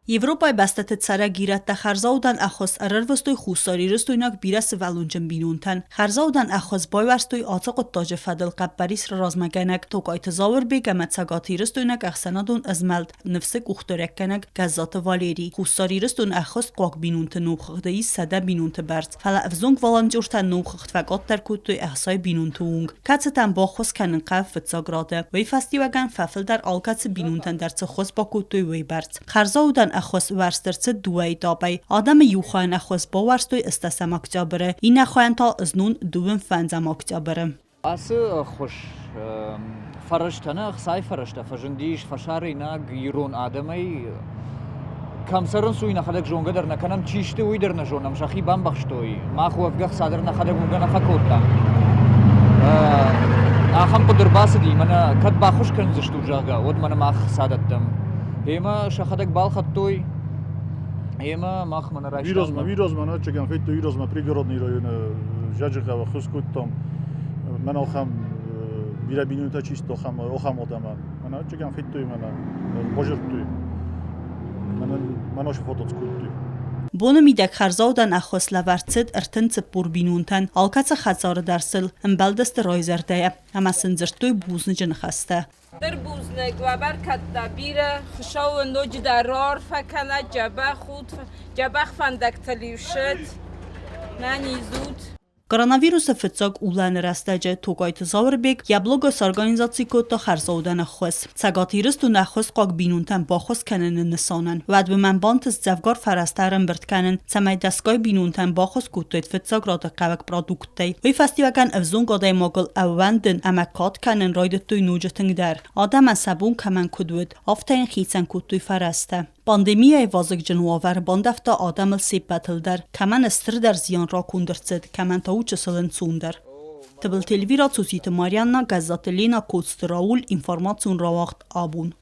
Европӕйы бӕстӕты цӕрӕг ирӕттӕ хӕрзаудӕн ӕххуыс ӕрӕрвыстой хуссарирыстойнаг бирӕсывӕллонджын бинонтӕн. Хӕрзаудӕн ӕххуыс байуӕрстой ацы хъуыддаджы фӕдыл хъӕппӕрис размӕгӕнӕг Токайты Зауырбег ӕмӕ цӕгатирыстойнаг ӕхсӕнадон ӕзмӕлд Ныфс-ы къухдарӕггӕнӕг Гӕззаты Валерий. Хуссар Ирыстон ӕххуысхъуаг бинонты номхыгъды ис 100 бинонты бӕрц, фӕлӕ ӕвзонг волонтертӕ номхыгъд фӕкъаддӕр кодтой 60 бинонты онг, кӕцытӕн баххуыс кӕнын хъӕуы фыццаг рады. Уый фӕстиуӕгӕн фӕфылдӕр алкӕцы бинонтӕн дӕр цы ххуыс бакодтой, уый бӕрц. Хӕрзаудӕн ӕххуыс уӕрст ӕрцыд дыууӕ этапӕй. Адӕмы иу хайӕн ӕххуыс бауӕрстой ӕстӕсӕм октябры, иннӕ хайӕн та знон дыууын фӕндзӕм октябры. Ацы ӕххуыс фӕрӕзтӕ нӕ, ӕхцайы фӕрӕзтӕ фӕзындис фӕсарӕйнаг ирон адӕмӕй. Кӕм цӕрынц, уый нӕхӕдӕг зонгӕ дӕр нӕ кӕнӕм, чи сты, уый дӕр нӕ зонӕм, сӕхи бамбӕхстой. Мах уӕвгӕ ӕхца дӕр нӕхӕдӕг уынгӕ нӕ фӕкодтам. Ахӕм хъуыды ӕрбацыди, мӕнӕ кӕд баххуыс кӕндзыстут, зӕгъгӕ, уӕд мӕнӕ мах ӕхца дӕттӕм. Гъемӕ сӕхӕдӕг балхӕдтой, гъемӕ мах мӕнӕ райстам. Уирозмӕ, уирозмӕ, нӕччегӕн федтой Уирозмӕ пригородный районы Зӕджыхъӕуы ӕххуыс кодтам. Мӕн ахӕм бирӕ бинонтӕ чи сты, ахӕм, ахӕм адӕмӕн. Мӕнӕ ӕччегӕн федтой мӕнӕ, базырдтой. Мӕнӕн мӕнӕ фотот скодтой. Боны мидӕг хӕрзаудӕн ӕххуыс лӕвӕрд цыд 34 бинонтӕн, алкӕцы хӕдзары дӕр сыл ӕмбӕлдысты райзӕрдӕйӕ ӕмӕ сын дзырдтой бузныджы ныхӕстӕ. Стыр бузныг уӕ бӕркӕдтӕ бирӕ, Хуыцауы ноджыдӕр раарфӕ кӕнӕд, дзӕбӕх ут, дзӕбӕх фӕндӕгтыл-иу ссыд, нӕниз ут. Коронавирусы фыццаг улӕны рӕстӕджы Токайты Зауырбег йӕ блогы сорганизаци кодта хӕрзаудӕн ӕххуыс. Цӕгат Ирыстоны ӕххуысхъуаг бинонтӕн баххуыс кӕныны нысанӕн. Уӕд уымӕн бантыст дзӕвгар фӕрӕзтӕ ӕрӕмбырд кӕнын, цӕмӕй дӕсгай бинонтӕн баххуыс кодтаид фыццаграды хъӕуӕг продукттӕй. Уый фӕстиуӕгӕн ӕвзонг адӕймагыл ӕууӕндын ӕмӕ кад кӕнын райдыдтой ноджы тынгдӕр. Адӕмӕн сӕ бон кӕмӕн куыд уыд, афтӕ йын хицӕн кодтой фӕрӕзтӕ. Пандемийӕйы вазыгджын уавӕр бандӕвта адӕмыл се ппӕтыл дӕр, кӕмӕн стырдӕр зиан раконд ӕрцыд, кӕмӕн та у чысыл ӕнцондӕр. Тыбылты Эльвира, Цуциты Марианна, Гӕззаты Лена, Коцты Рауль, информацион рауагъд «Абон».